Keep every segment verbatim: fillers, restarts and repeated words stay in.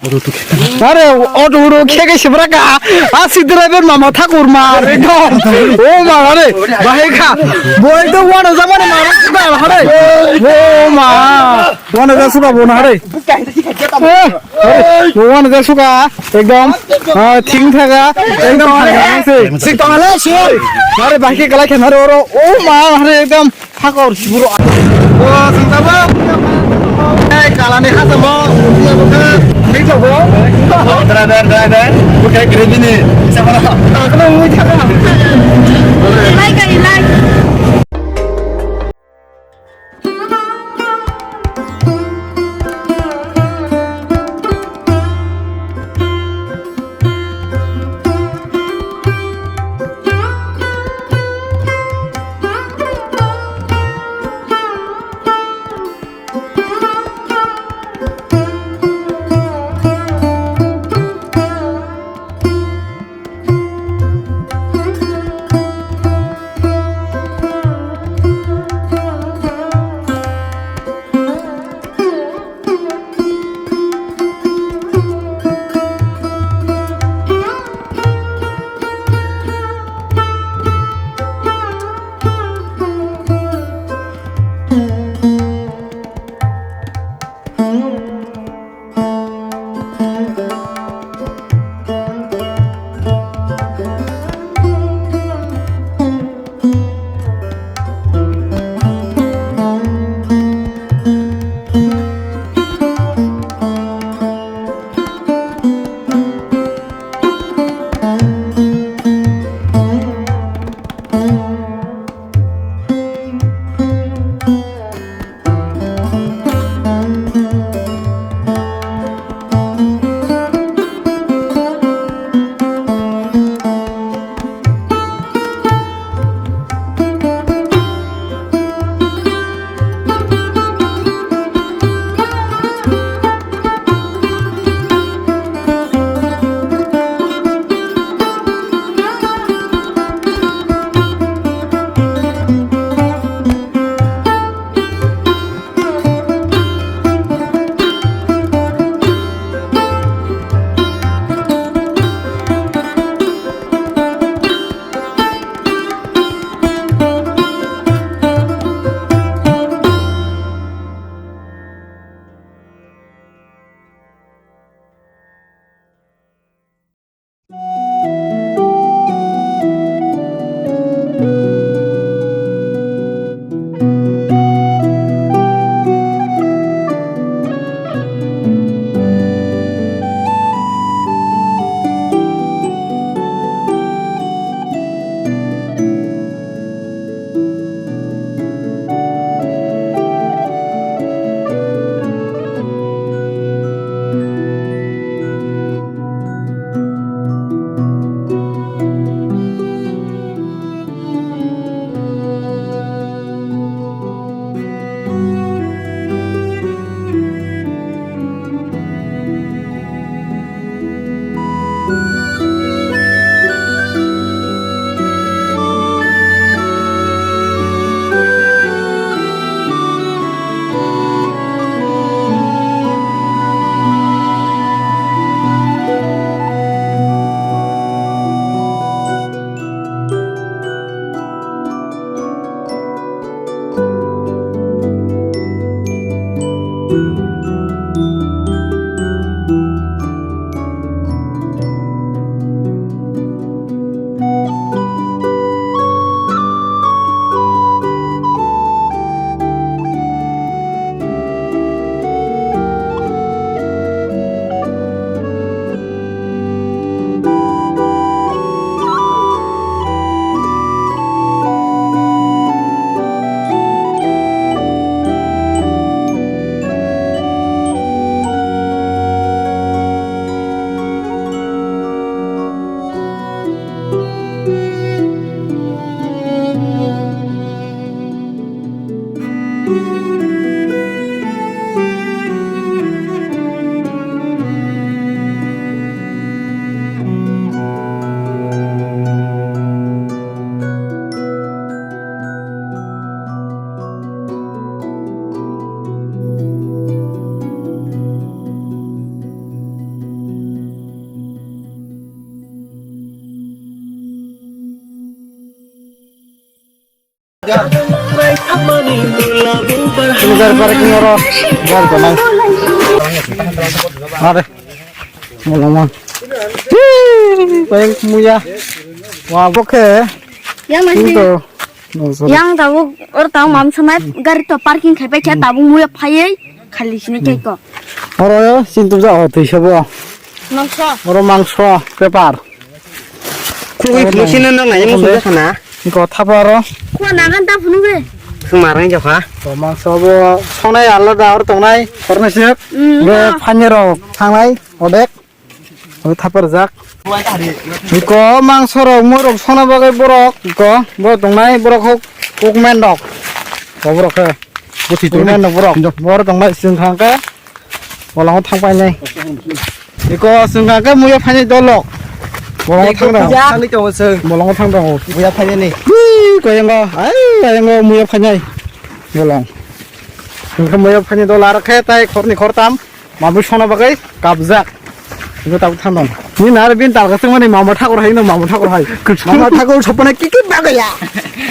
Are, auto ro khe khe sibra ka. A si driver mama thakur mar ekdom. O ma, are, bahai kha. Bo ekdom wano jamani mar suka, are. O ma. Wano ja suka bo na, are. Eh, are, bo wano ja suka. Ekdom. Ah, thing thaga. Ekdom, are, are. Sik tong ale, sik. Are, bahai khe kalai khe, are, oro. O ma, are, ekdom. Hakor siburo. O, sengtabo. Ei, kalani khasamo. Driver, driver. Bukai kredini. Sabara. Akono mui thaka. Ilai ka ilai. Ujar parking oro jar tonai. Are, molo man. Hi, bayang muya. Wa bokhe. Yang masih. Pinto. No, sorry. Yang tabuk or tabuk mam samai gari to parking khai pai khe tabuk muya phaiwi khali sini khe ko. Oro yo sintu ja o twi sabo. Mangso. Oro mangso, pepar. Khulugwi phunuk sino nang nai mo sujak khana. Iko thapa oro. Khua nagan ta phunuk be. Khuma rang jokha. To mangso bo sonai alada or tongnai, kornai sik. Mm, be no. Phanye rok thangnai, odek. Oi thapa rwjak. Iko mangso rok, moi rok sona bagwi borok, iko bo tongnai borok hok, hok men rok. Bo borok khe. Bo thwi tongnai. Men rok borok. Bor tongnai sing khang khe. Bolongo thang painai. Iko swngkha khe muya phainai dolok. Bolongo thang dong. Thangni tongo chwng. Bolongo thang dong. Muya phainani. Ui, koyengo. Ai, koyengo muya phainai. Bolong. Swngkha muya phainai dol aro khe tai khorni khortam. Mabui sona bagwi kapjak. Iko tabuk thang dong. Ni nar bin talga swngmani mama thakur hai no mama thakur hai. Mama thakur sopana kiki bagaya.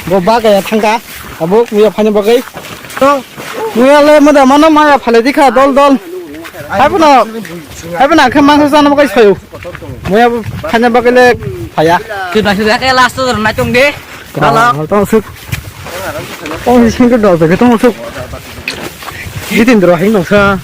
Bo bagaya thangka. Abo muya phainai bagwi. To, muya le moda mano maya phalai dikha, dol, dol. Hai bono, hai bono, khe mangsa chana bagwi sayo. Muya phaina bagwi le phaya. Twi naisuk ya khe last o nai tong de. Dolo. Ah, tong suk. Tong sing ke dol ke tong suk. Jitindra hing nang sa.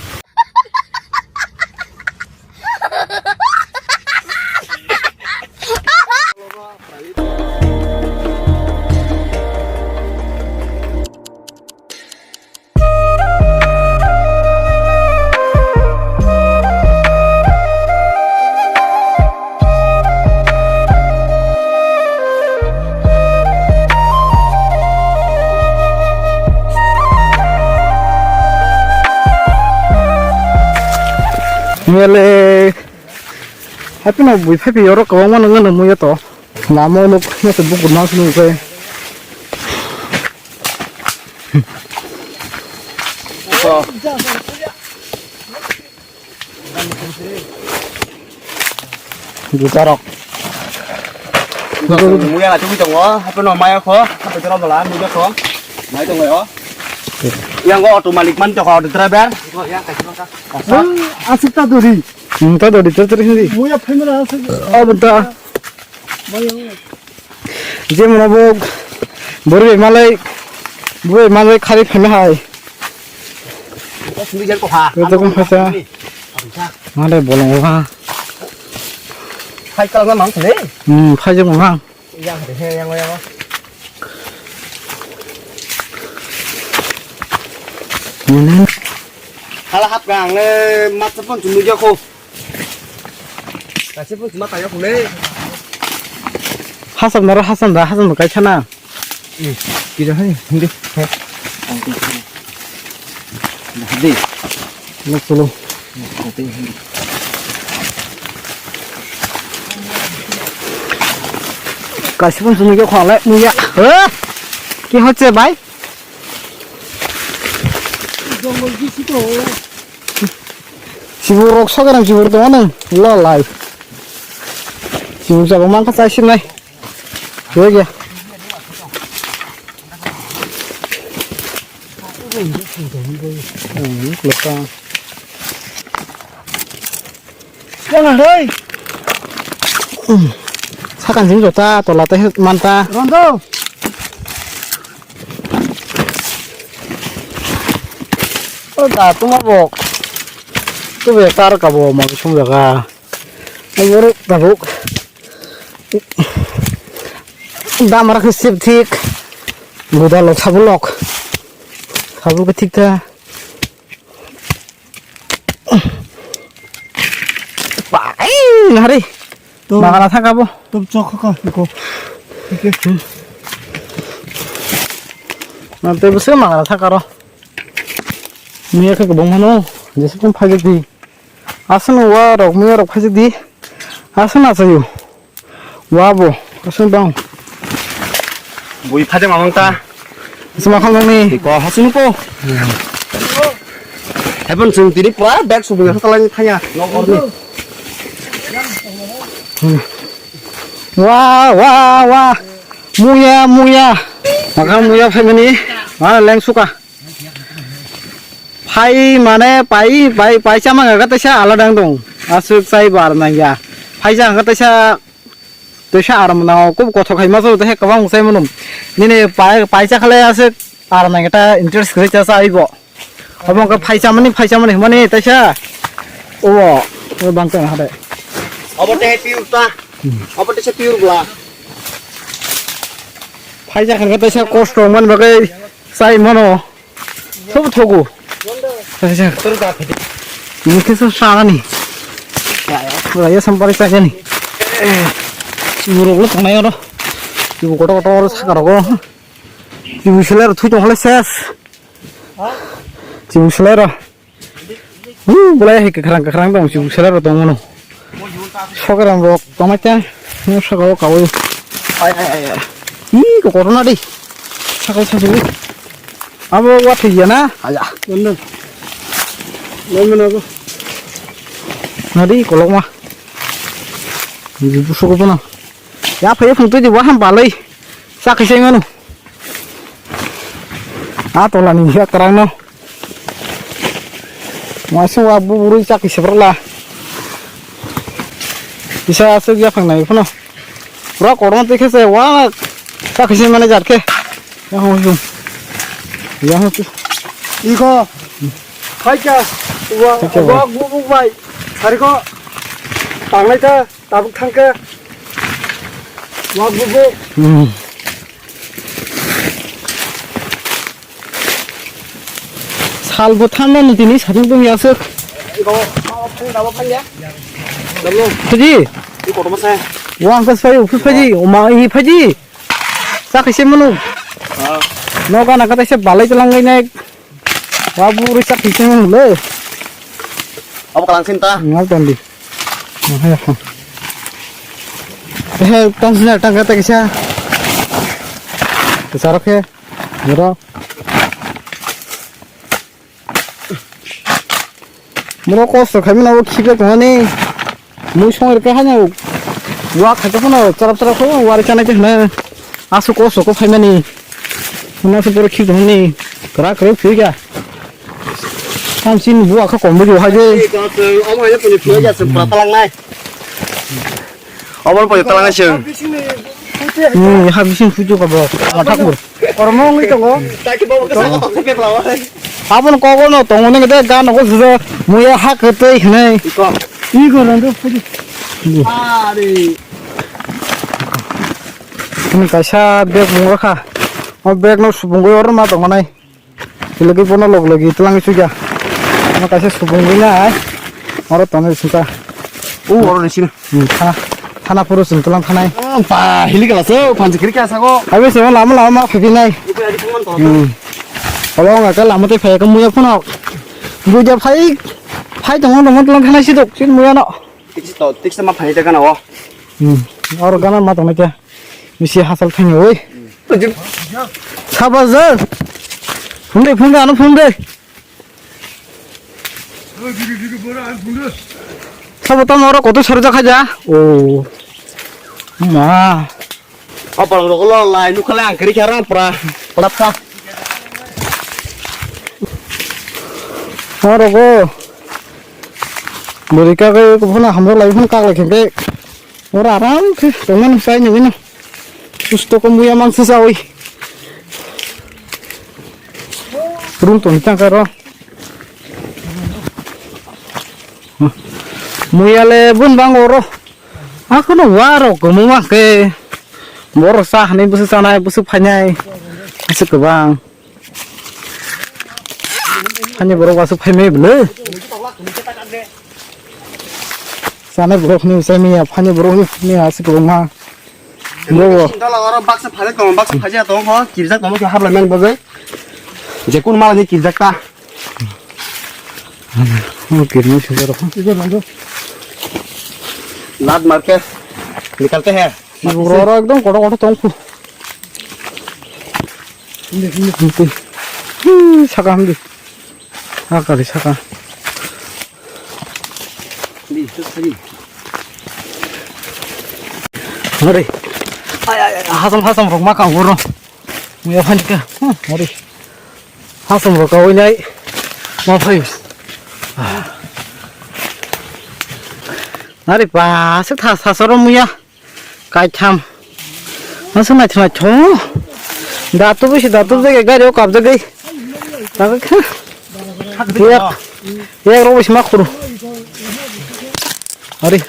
Mele, happy no bui happy oro kwbangma nang nang muya to. Lama o nuk masa bukur mas nuk khe. Juta rok. Muya la tumi tongo, hape no maya kho, hape jora bala, muya kho. Mai tongo yo. Yang go auto malik man to auto driver. Asik ta duri. Hmm, ta duri, ta duri hindi. Muya phaimara asik. Oh, bentar. Jemon obo bwrwi malai, bwrwi malai khari phano hai. Sindi jar ko ha. Ito kung phaisa. Malai bolong ha. Hai kala mang thele. Hmm, phaisa mang ha. Yang de he yang yang. Ini. Hala hap gang le mat pon chumi ja ko. Kaisa pun cuma tanya kule. Hasam naro hasam da, hasam kai sana. Kira hai, hindi. Hindi. Lo solo. Kaisa pun cuma kyo khale muya. Eh? Ki hocche bhai? Jongol bisi to. Sibur rok sogarang sibur tongo nang lo lai. Sibur jabo mangkha chai sinai. Khe ya. Yang hai. Sakan jing jota tola te manta. Rondo. O da tuma bo. Tu be tar ka bo ma sum jaga. Borok tabuk damra khe sip thik. Buda lok sabu lok. Sabu khe thik tha. Pai nari. To. Bagala thaka bo. To chok kha ko. Nante bwswk mangala thaka ro. Miya khe kwbang mano. Jesa khe phai di. Aswk no wa rok miya rok phai di. Aswk na sayo. Wa bo. Aswk bang. Bui phai de mamang ta. Aswk ma khang ni. Ko hasunu ko. Heaven sung tini pura bag sung ya kala ni thaya. No orni. Wa wa wa. Muya muya. Makha muya phaimani, ma leng suka. Phai mane pai, pai, pai chama ga teisa alada dong. Aswk chai bar nangya. Phai chama ga teisa, teisa aram na ko kothok khai maso te kwbang sai mano. Nini pai, pai cha khale aswk aram nangya ta interest kwrwi cha cha ibo. Obo wngkha phaichamani, phaichamani hwnmani taisa. Obo, obo bangkha hade. Obo te pure ta. Obo te pure bla. Phaisa khanka taisa kosto man bagwi sai mano. Sob thogo. Taisa. Ni kisa sagani. Ora ya sampari sagani. Ibu rok lo tangnai oro. Ibu kotor kotor sakar go. Ibu seler thui tong hale ses. Chibu selai ro. Wu, bulai hai kwkhrang kwkhrang tong, chibu selai ro tong mano. Sogaram rok tongmai ta. Mo saka o kawi. Ai, ai, ai, ai. Ih, ko corona di. Sakal sasu. Abo wa thai ya na? Aya. Nadi kolok ma. Ibu suko pano. Ya phai phung tu di wa ham balai. Sa khisai mano. A tola ni ya karang no. Masa wa bu buru chak isi berla. Isa asuk ya phang nai phano. Pura korma te khese wa chak isi mane jar khe. Ya ho su. Ya ho su. Iko. Hai ka. Wa Hai ka, wa. Wa bu bu bai. Hari ko. Tangnai ta. Tabuk thangkhe. Wak bubu. Hmm. Salbo thangnani tini satung tong yasuk. Iko, iko, phang dabo phang ya. Dabo. Phaji. Iko, dabo saya. Wang kas phaji, uphus phaji, uma ini phaji. Sa kaise manu. Ah. Noga naga taise balai telang nai. Wa buri sak kisi mung le. Abo kalang sin ta. Ngal tandi. Ngal ya. Eh, tang sina tang kata kisa. Sarok he. Mero. Moro kosto khaimano khipe tongani. Mui songri khe haino wa khaikhe phano charap charap khe wari chanai khe hwnwi aswk kosto khe phaimani. Hwnwi aswk borok khik hwnwi kwrak kwrak phiyokya. Tamsini buwa khe kombo di hai de. Omo hai phiyokya se pura talangnai. Obo pore talangnai se. Hmm, ha bising phuju ka bo. Mathak bur. Kormo wngwi tongo. Aboni kogo no tongo nang de ga nogo juro muya ha kwtwi hinai. Iko. Iko rando phuju. Are. Ini kaisa bag bungo kha. O bag no subungwi oro ma tongo nai. Lagi bono log lagi telang suja. Ano kaisa subungwi nai. Oro tongo singka. O oro ni sini. Hmm, thana, thana phuru chwng twlang thanai. Ah, ba, hili kala so, phansi kiri kaya sago. Abi se lama lama ma phiphi nai. Ibu adi thangman to. Hmm. Olo nga ka lama tei phai ka muya phano. Buja phai, phai tong tong twlang thanai sidok, sin muya no. Tiksi to, tiksi ma phai ta kana o. Hmm. Oro gana ma tong kya. Misi hasal thang oi. Sabas da. Phunde, phunde, ano phunde. Sabo tamo oro kotor sori jakha ja. O. Ma. Apa lo lo lai nukha lai ang kiri kara pra. Pra pra. Oro go. Bori ka ke ko phana hamro lai phun kak lai khempe. Oro aram khe tongmani sai nugui no. Susto ko muya mangsa sawi. Rung tong tang karo. Muya le bun bang oro. Akono waro kumu ma ke. Boro sa hani busu sanai busu phainai. Asu kubang. Hani borok wasu phaimai bwle. Sanai borok ni usai miya, hani borok ni miya aswk kwbangma. Bobo. Dala oro baksa phale tong, baksa phaja tong ho, kirjak tong ho, habla men boge. Jekun mala ni kirjak ta. Mo kirni sujaro. Laat maar ke nikalte hain. Oro ekdom kotor kotor tong khu. Hi, saka hamdi. Saka di saka. Hore. Ay, ay, ay, hasam, hasam rok ma ka oro. Muya phanika. Ori. Hasam ro kawinai. Ma phai. Nari pa se tha sa soro muya. Kaitham. Masa nai thma tho. Datu bisi datu jage gari o kap jage. Taga kha. Yak. Yak ro bisi ma khuru. Ori.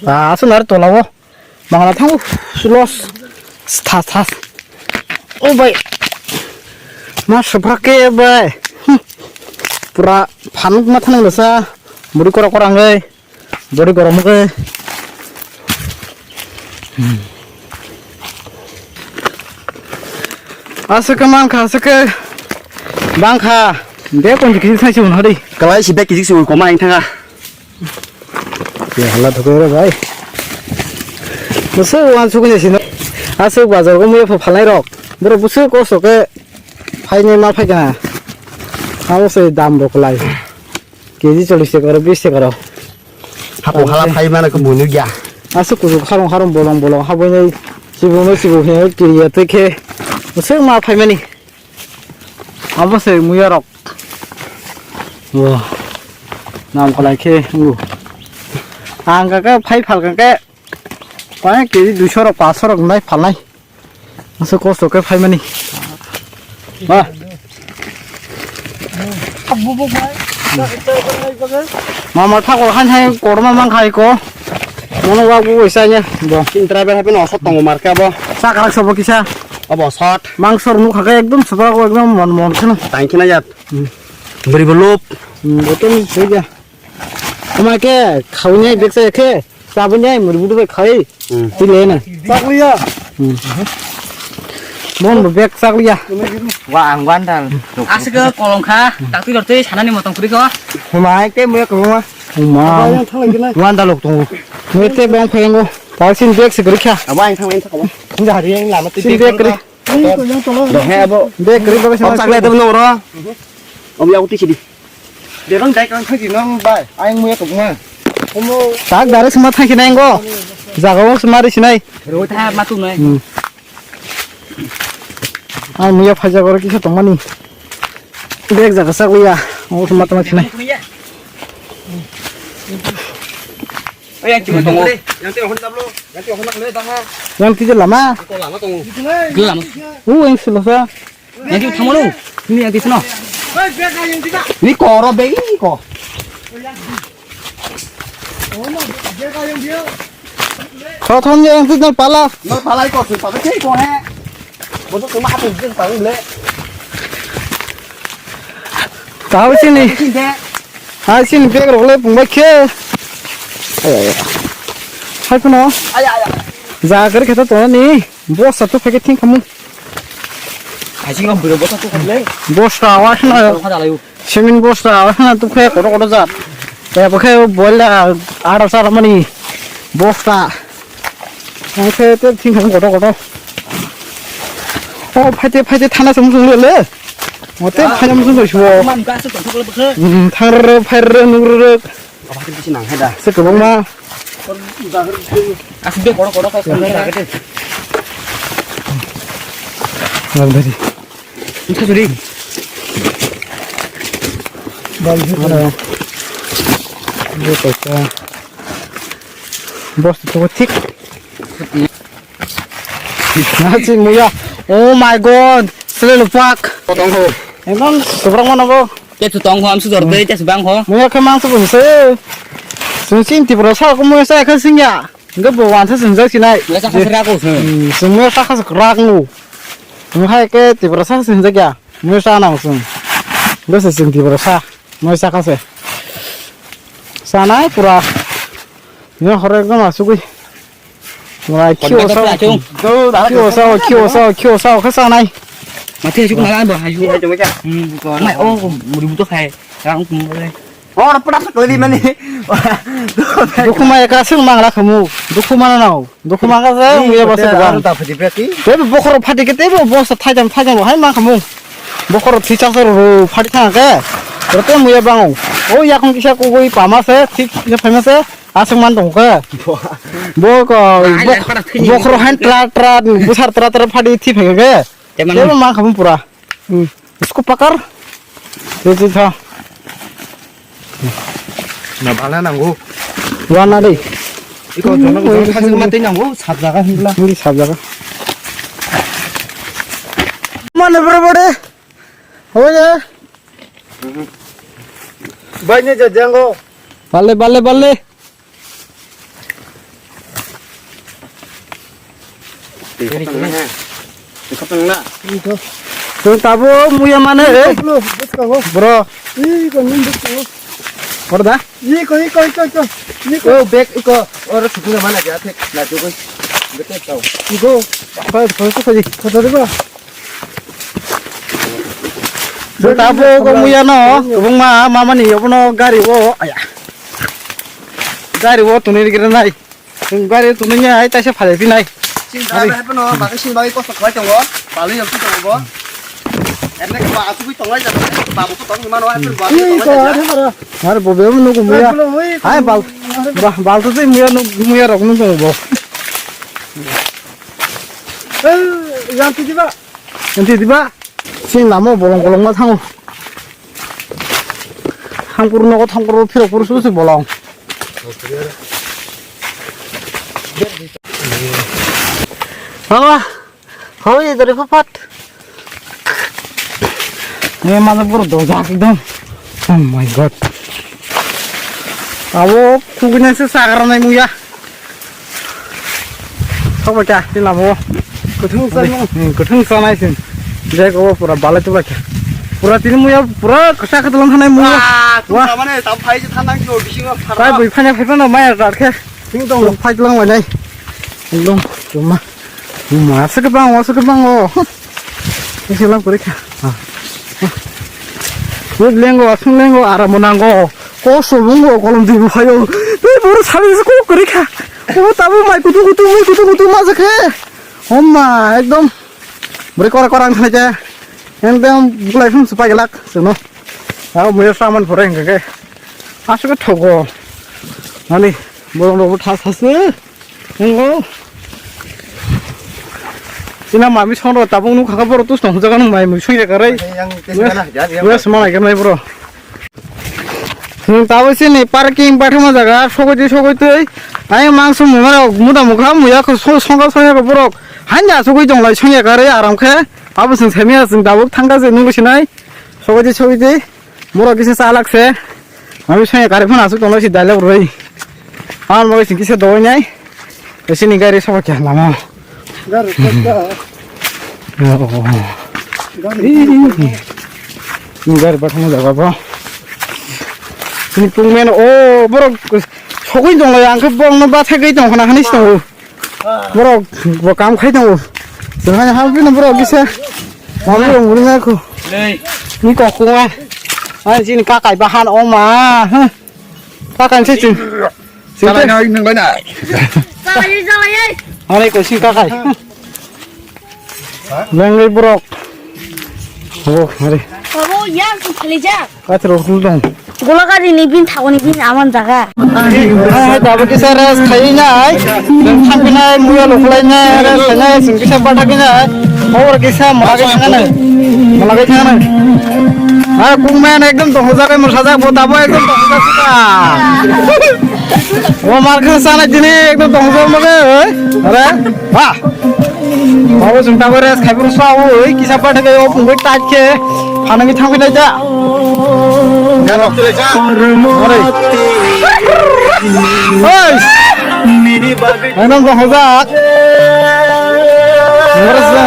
Pa se nari tola o. Bangla thango, sulos, thas, thas. O bai, ma sopra ke bai. Hmm. Pura phanuk ma thanang lasa, muri kora kora ngai, bori gorom ngai. Hmm. Aswk khe mankha, aswk khe bangkha. De kon kisi thai chun hadi. Kalai si bek kisi si koma ang thanga. Ya, hala thok re bai. Busu wan sukuni sino. Aswk bazar go muya phalai rok. Boro busu kosto ke phaini ma phai kana. Abo se dam rok lai. Keji chollish taka ro, bish taka ro. Hapo hala phai mana ko munu gya. Aswk kuju kharong kharong bolong bolong haboi nai. Sibu no sibu he kiriya tei khe. Busu ma phai mani. Abo se muya rok. Wo. Nam kolai khe ngu. Ang ka ka phai phal ka ke. Koi keji duiso rok, paanso rok nai phalnai. Asa kosto ke phai mani. Ma. Mama thakol han hai korma mang khai ko. Mono wa bu isa nya. Bo. Sin driver hape no sot tongo marka bo. Sa karak sobo kisa. Abo sot. Mangso rok nukha khe ekdom subra ko ekdom mon mon kheno. Tang khina jat. Hmm. Bwrwi bo lop. Hmm, ekdom sui ya. Ama khe khauni bek sa khe sabuni muri budu bai khai. Hmm. Tile na. Chakliya. Hmm. Mon bo bek chakliya. Wa ang wandal. Aswk kolong kha, tak twi rw twi sanani motong kuri ko. Huma ke mo ko ma. Huma. Wandal lok tongo. Mo te bang phayango. Ta sin bek se kuri kha. Abo ang thang ang thang. Hinda hari ang lama twi. Sin bek kuri. Dohe abo. Bek kri bagai sama. Chakle debo noro. Om ya uti sidi. Derang dai kang thagi nang bai. Aing muya tong ma. Omo. Tak dare sama thagi nai go. Jaga o sama ri sinai. Ro tha ma tu nai. Hmm. Aing muya phaja gore kisa tong mani. Bek jaga sa guya. O sama tong sinai. Oi, yang cuma tongo. Yang tiga honda bro. Yang tiga honda kena dah. Yang tiga lama. Kau lama tongo. Lama. Uh, yang selasa. Yang tiga thamano. Ini yang tiga no. Ni koro be ini ko. Prothom yang tiga pala. No pala ko se pala ke ko he. Bodo tuma hatu jeng pang le. Tahu sini. Sini. Hai sini bag rok le pungbai khe. Ay, ay, ay. Hai kuno. Ay, ay, ay. Jaga khe to ni. Bosta to phai khe thing khamu. Hai sini bwrwi bosta to khamle. Bosta wa khna. Bosta da layu. Semin bosta wa khna to khe koto koto jat. Te bo khe boila ara sara mani. Bosta. Ang khe te thing khamu koto koto. O phaite phaite thana sum sum le. Mote phai sum sum sum. Man ka se to ko le bkhe. Hmm, thar phai re nur re. Apa khe bisi nang hai da. Se kwbangma. Asuk de koto koto ka. Nang dari. Ini suri. Bal suri. Bos to thik. Nasi muya. Oh my God. Sele lupak. Potong ho. Emang seberang mana bo? Te su tong ho, am su dor de, te su bang ho. Muya khe mang su se. Sung sin ti bro sa ko muya sa khe sing ya. Nge bo wan sa sung jak sinai. Muya sa khasra ko se. Hmm, sung muya sa khas rak nu. Mu hai ke ti bro sa sung jak ya. Muya sa nang sung. Nge se sung ti bro sa. Muya sa khase. Sanai pura. Nge hore ekdom asugui. Wai, kiyo sao. Kiyo sao, kiyo sao, kiyo sao, khe sanai. Mati haju nala bo haju. Mai o muri buto khai. Rang kum le. Or pura sakli mani. Dukhu ma eka sing mangla khamu. Dukhu mana nao. Dukhu ma ka se muya basa bukan. Tebo bokhoro phati ke tebo bosa thajam thajam hai ma khamu. Bokhoro thichak ro phati thang ke. Rote muya bango. O yakung kisa kugui pama se thik ya phaima se. Aswk man tong khe. Bo ko, ai, bo, ai, para thini. Bokhoro han tra tra, busar tra tra phadi thi phai khe. Tebo ma khamu pura. Hmm. Isko pakar. Tei tei tha. Na bala nango. Wana dei. Iko jono jono khajak ma tei nango, sab jaga hinla. Hindi sab jaga. Mane bro bro de. Hoye. Bai ne ja jango. Balle balle balle. Tong tabo muya mane, eh? Bro. Iko nung bwskango. Bro da? Iko, iko, iko, iko. Iko. Oh, bag iko. Oro sukuna mana ja thik na jogoi. Bete tau. Iko. Koi, koi, koi, koi. Koi, koi, koi. Tabo ko muya no, kubungma mamani yobono gari o, aya. Gari o tuni gira nai. Gari tuni nya ai taisa phale pinai. Sing da hai pano, bagi sing bagi kosto khwai tongo. Palu yang tu tongo. Erne ke ba asugui tonglai jat. Babu ko tong mano hai pun ba. Ih, ko ada mara. Har bobe nugu muya. Hai bal. Ba bal tu muya nugu muya rok nugu bo. Eh, yang tu di ba. Enti diba? Sini lama bolong bolong ma thango. Hangpur nogo thangpur phirok pur susu bolong. Baba, hoi dari papat. Ini mana bro dojak ekdom. Oh my god. Abo kugina se sagar nai muya. Sok bai kha, tini lama o. Kwthwng sanai. Hmm, kwthwng sanai sin. Jai ko pura balai tu bai kha. Pura tini muya, pura kwsa kwtwlang thanai muya. Wah, wah. Mane tam phai se thanang kyo bisingo phara. Tai bui phanya phai phano maya rat khe. Tini tong phai tlang bai nai. Ekdom, cuma. Masa ke bang, masa ke bang o. Ini silang kuri kha. Ah. Ini lengo, asung lengo, aram nango. Koso bungo kolom di buhayo. Tei boro sari se kok kori kha. O tabo mai kutu kutu mai kutu kutu ma jakhe. Homma ekdom. Bore kora kora ang thane ja. Ekdom bulai phum supai gelak seno. Abo muya saman phore hingke. Asuk thogo. Ani borong robo thas thas se. Nungo. Sina mami songro tabung nukha kha borok tus tong jaga nung mai mui sung ya karai. Yang tes mana ya, yang. Wes mana ya mai bro. Nung tabo sini parking bathama jaga sogoi di sogoi tui. Ai mangso mumaro muda mukha muya ko so-, songkha songya ko borok. Hanja sogoi jong lai sung ya karai aram khe. Abo sung semia sung tabuk thangka je nung sinai. Sogoi di sogoi di. Borok kisa chalak se. Ami sanya kari phano asuk tonglo si dalek roi. Ang mo sing kisa doi nai. Sini gari sama kya lama. Gari kota. Oh, oh, oh. Gari. Ini gari bathang jaga ba. Sini pungmen o borok sogoi tonglo yang ke bong no ba thagoi tong khana khani tong. Borok bo kam khai tongo. Jemai ha bini borok kisa. Mami rong buri ngai ko. Ni kok ko ngai. Ai jin ka kai bahan o ma. Ka kai se chin. Salai nai nang bai nai. Salai salai. Are ko si ka kai. Lengai borok. O are. Abo yang khali ja. Kathro hul dong. Golagari ni bin thago ni bin aman jaga. Hai, hai, tabuk kisa rest khai nai. Thang khai nai, muya lo khlai nai, rest khai nai, sing kisa bathak nai. Hor kisa mala khai nai. Mala khai nai. Ha, kung men ekdom tong jaga mo sajak bo tabo ekdom tong jaga. O mar kha sana jini ekdom tong jaga mo. Are, wah. Babu chwng tabuk rest khai phuru saui kisa pathak o pungwi tait khe phanangwi thangwi lai da. Oi. Ekdom rohojak. Ora sa.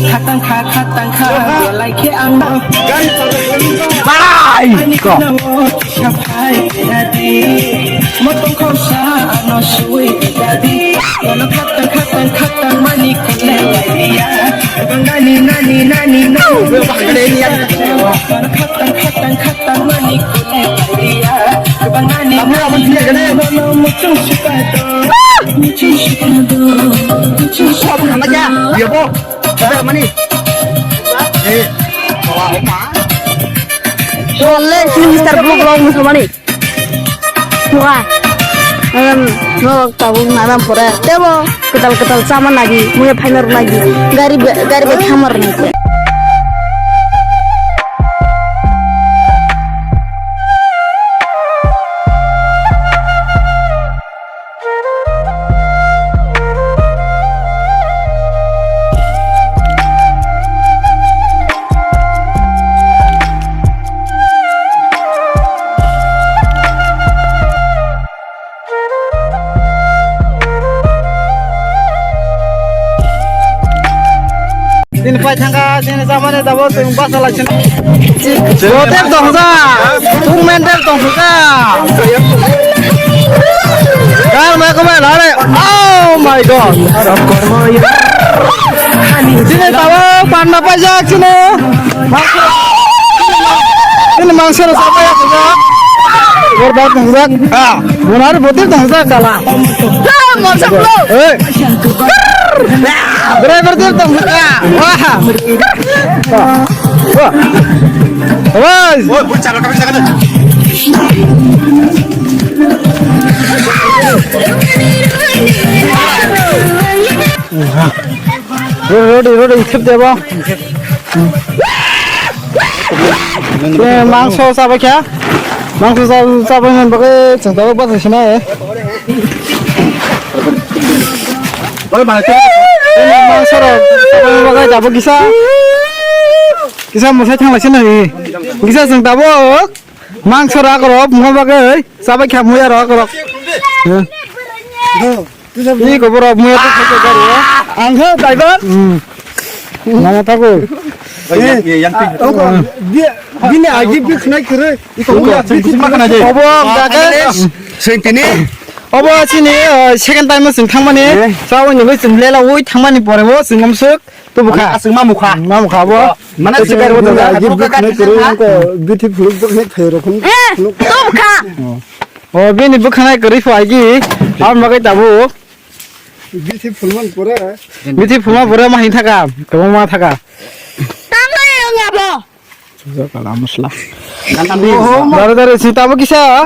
Khatang kha, khatang kha, belai khe ang no. Bai! Ani ko. Saphai dadi, motong khorsa ano sui dadi. Kono khatang khatang khatang mani kule dia. Nani nani nani nani. Kono khatang khatang khatang mani kule dia. Abo, abo, sini, sini. Abo, hambai ya. Iya, bo. Ada mana? Eh, bawa apa? Boleh, sini Mister Blue, belum musuh mana? Wah, em, no, tabuk naram pore. Tebo, ketal ketal sama lagi, muya final lagi. Gari be-, gari be chamar lagi. Sini pai thangka, sini samani dabo, sini basa lai sini. Hotel tongsa, tung mendel tongsa. Kar mai kumai lare. Oh my God. Sini tabo, panna paijak sini. Ini mangsa rasa apa ya, Bang? Borbat tongsa. Ah, benar betul tongsa kala. Hey. Driver dia tong. Wah. Wah. Wah. Woi, bun chalo kami sana. Rodi, rodi, khep debo. Mangso sabai kha. Mangso sabai, sabai bagwi chwng tabuk basa sinai. Mangso rok bagwi tabuk kisa. Kisa mwsai thanglaisi nai. Kisa chwng tabuk mangso rak rok wngma bagwi sabai kha muya rok rok. Ni ko borok muya to khaikhe gari o. Ang khe driver. Hmm. Mama tako. Yang ti. Oko, dia, bini agi bik nai kere. Iko muya, sing sing makna je. Obo jaga. Sing tini. Obo sini, eh, second time sing thangmani. Eh. Sawi ni bai sing lela oi thangmani pore bo sing amsuk. Tu bukha. Asing ma mukha. Ma mukha bo. Mana sing kare bo. Agi bik nai kere ko beautiful bik nai khairo khun. Eh, tu bukha. O bini bwkhanai kwrwi pho aigi. Aboni bagwi tabuk. Bithi phulman pore. Bithi phulma pore ma hin thaka. Kwbangma thaka. Tanglai wng abo. Suja kala musla. Dare dare si tabuk kisa.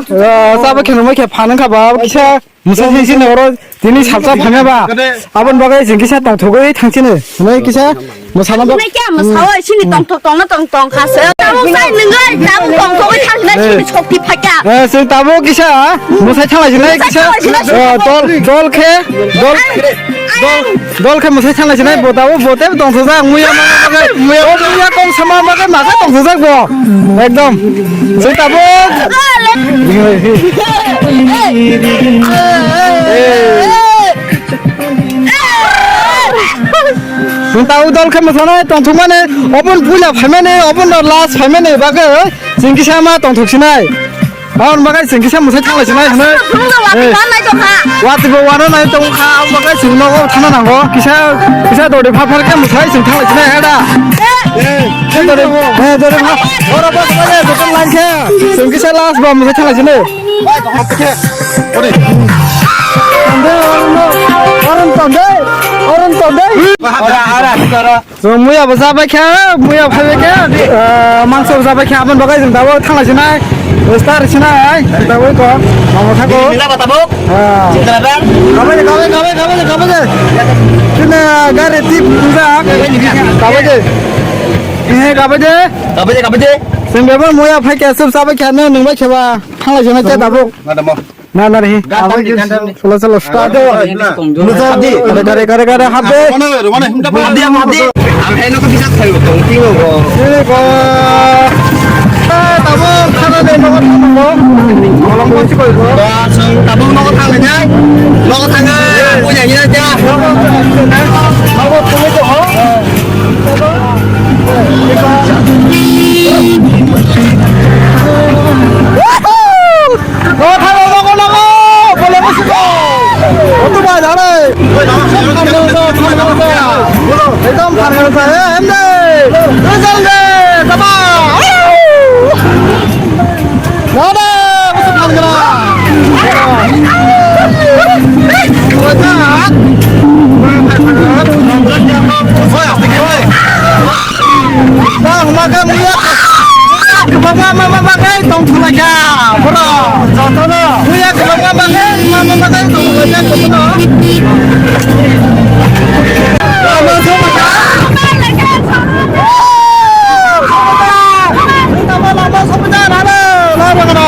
Tabuk kheno mai khe phan wngkha ba kisa. Musa si si noro tini salsa phamya ba. Aboni bagwi jing kisa tongthogwi thangchini. Mai kisa. Mwsana bak. Nai kya mwsao sini tongthok tongna tong tong kha se. Tabuk sai nwngai tabuk tongthogwi thangna sini chokti phakya. Eh, sing tabuk kisa, mwsai thalai sinai kisa. Eh, dol, dol khe, dol, dol, dol khe mwsai thalai sinai bo tabuk bo tei tongthok jak muya ma, muya, muya kong sama ma khe ma khe tongthok jak bo. Ekdom. Sing tabuk. Nwng tabuk dol khe mwsanai tongthokmani, oboni puila phaimani, oboni last phaimani bagwi chwng kisa ma tongthok sinai. Aboni bagwi chwng kisa mwsai thanglai sinai hwnwi. Watwi bo wana nai tongkha, aboni bagwi chwng nogo thangna nango. Kisa, kisa dori phar phar khe mwsai chwng thanglai sinai hada. He dori pha. Oro bos bale joto line khe. Chwng kisa last bo mwsai thanglai sinai. Tonde, oro no, oro tonde, oro tonde. Ora, ora, ora. So, muya bo jabai kha, muya phaibai kha, eh, mangso bo jabai kha, aboni bagwi jwng tabuk thanglai sinai, star sinai, tabuk ko, mamo thago. Nila ba tabuk? Ah. Citra bang. Kabai, kabai, kabai, kabai, kabai. Kena gari tip puja, kabai de. Eh, kabai de. Kabai de, kabai de. Sing bebor muya phai kha, sub jabai kha, no, nung bai kha ba, thanglai sinai cha tabuk. Madam. Na, na, nahi. Gandam di, gandam di. Cholo, cholo, start. Musa di. Kare, kare, kare, kare, hap de. Mana, mana, himda pa. Hap di, hap di. Ang heno ko bisa thayo, tong tingo ko. Sini ko. Eh, tabo, khana de, nogo thayo. Kolom ko chikoi ko. Ba, song, tabo, nogo thang le, jai. Nogo thang le. Aku nyanyi aja. Nogo thang le, nogo thang le, ho. Woohoo! Nogo thangwi nogo nango, bole bwswk o. Otu bai dale. Ekdom phan gana sa, eh, em de. Result de, tama. Nade, bwswk phan gana. Muya kwbangma ma ma bagwi tongthulaikha borok jotono. Muya kwbangma bagwi ma ma bagwi tongthulaikha jotono. Lama somoja. Lama somoja, lama, lama, lama.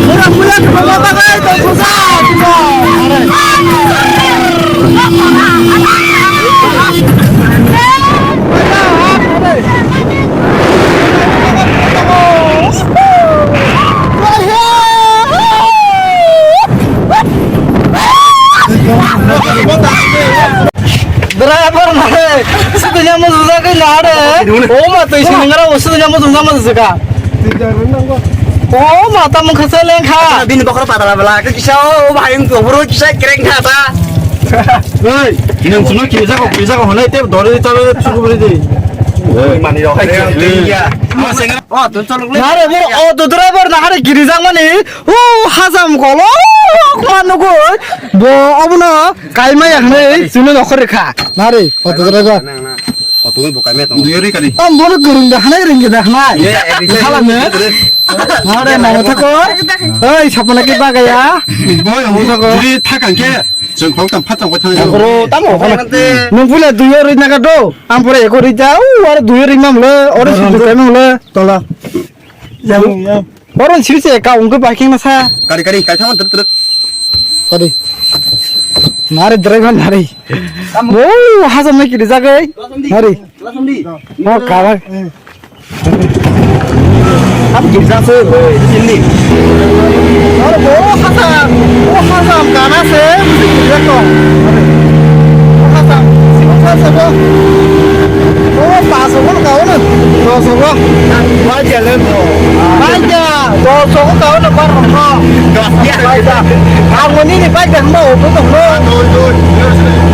Pura muya kwbangma bagwi tongthulsa. Driver nare, sudunya mujungjago nare. O ma twi sini ngara o sudunya mujungjago mujungjago. O ma ta mung khasa lengkha. Bini bokor patala bela, ke kisa o bahai wng tong bro kisa kereng kha ta. Ei, nang suno kisa ko kisa ko honai te dori ta suku beri di. Mani rok. Iya. Ama sengra. O to cholok le. Nare bo o to driver nare giri jang mani. O hajam golo. Manu go. Bo obuno. Kaimaya hwnwi chwngno nokhor rwkha. Nari, photo jora go. Nang, nang. Photo bo kaimaya tongo. Duyori kari. Tam bono kwrwng da hwnwi rwngya da hwnwi. Ye, ye, ye, ye. Khala ne? Nare, nang thako. Oi, sapna ki bagaya. Boy, nang thako. Juri thakang ke. Chwng khok tam phatang bo thang. Bro, tamo. Nang pula duyori naga do. Ang pura eko rija. U, aro duyori mamle. Oro sudu kaimamle. Tola. Yang, yang. Boron siri se ka ungke parking na sa. Kari, kari, kai thaman truk, truk. Kari. Nare driver nare. Wo, hasa mai kiri jagai. Nare. Oh, kara. Am girja se, indi. Aro bo hasa, bo hasa am kana se, musi girja to. Bo hasa, simo sa sa bo. Bo paso bo ka ono. Doso bo. Bai ja le bo. Bai ja, doso bo ka ono bar ro. Bai ja. Ang moni ni bai ja mo, bo to mo.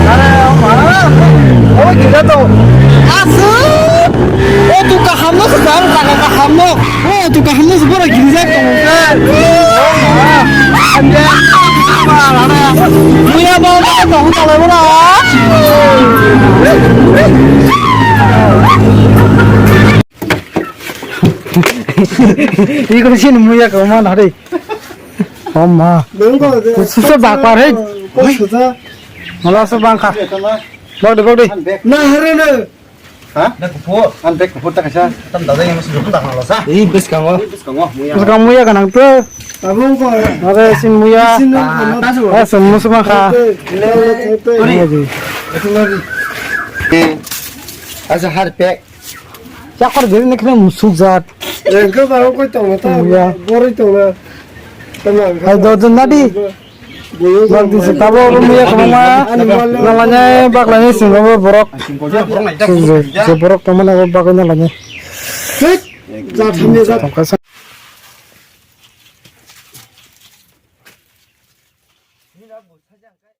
Are, ma. O girja to. Asu. O tu kaham no sa, jaga kaham no. O tu kaham no sa, bora girja to. Muya ba ba to, ta le bora. Iko sin muya ko man hari. Oma. Nungko. Susa bakar he. Ko susa. Mala sa bangkha. Bak de, bak de. Na hari na. Ha? Na kupo. An bek kupo ta kaisa. Tam dada yang masuk dukun tak malas ah. Ih, bes kango. Bes kango. Muya. Bes kango muya kanang tu. Tabung ko. Ada sin muya. Sin na. Ah, tasu. Ah, semua semua kha. Tori. Tori. Eh. Asa har pek. Yakor beri ni kena musuk jat. Engke ba ko tong ta. Iya. Bori tong na. Tenang. Hai do do nadi. Bak di se tabo bo muya kama ma. Nalanya bak lanya sing bo borok. Je borok kama na bak lanya. Jat hamya jat.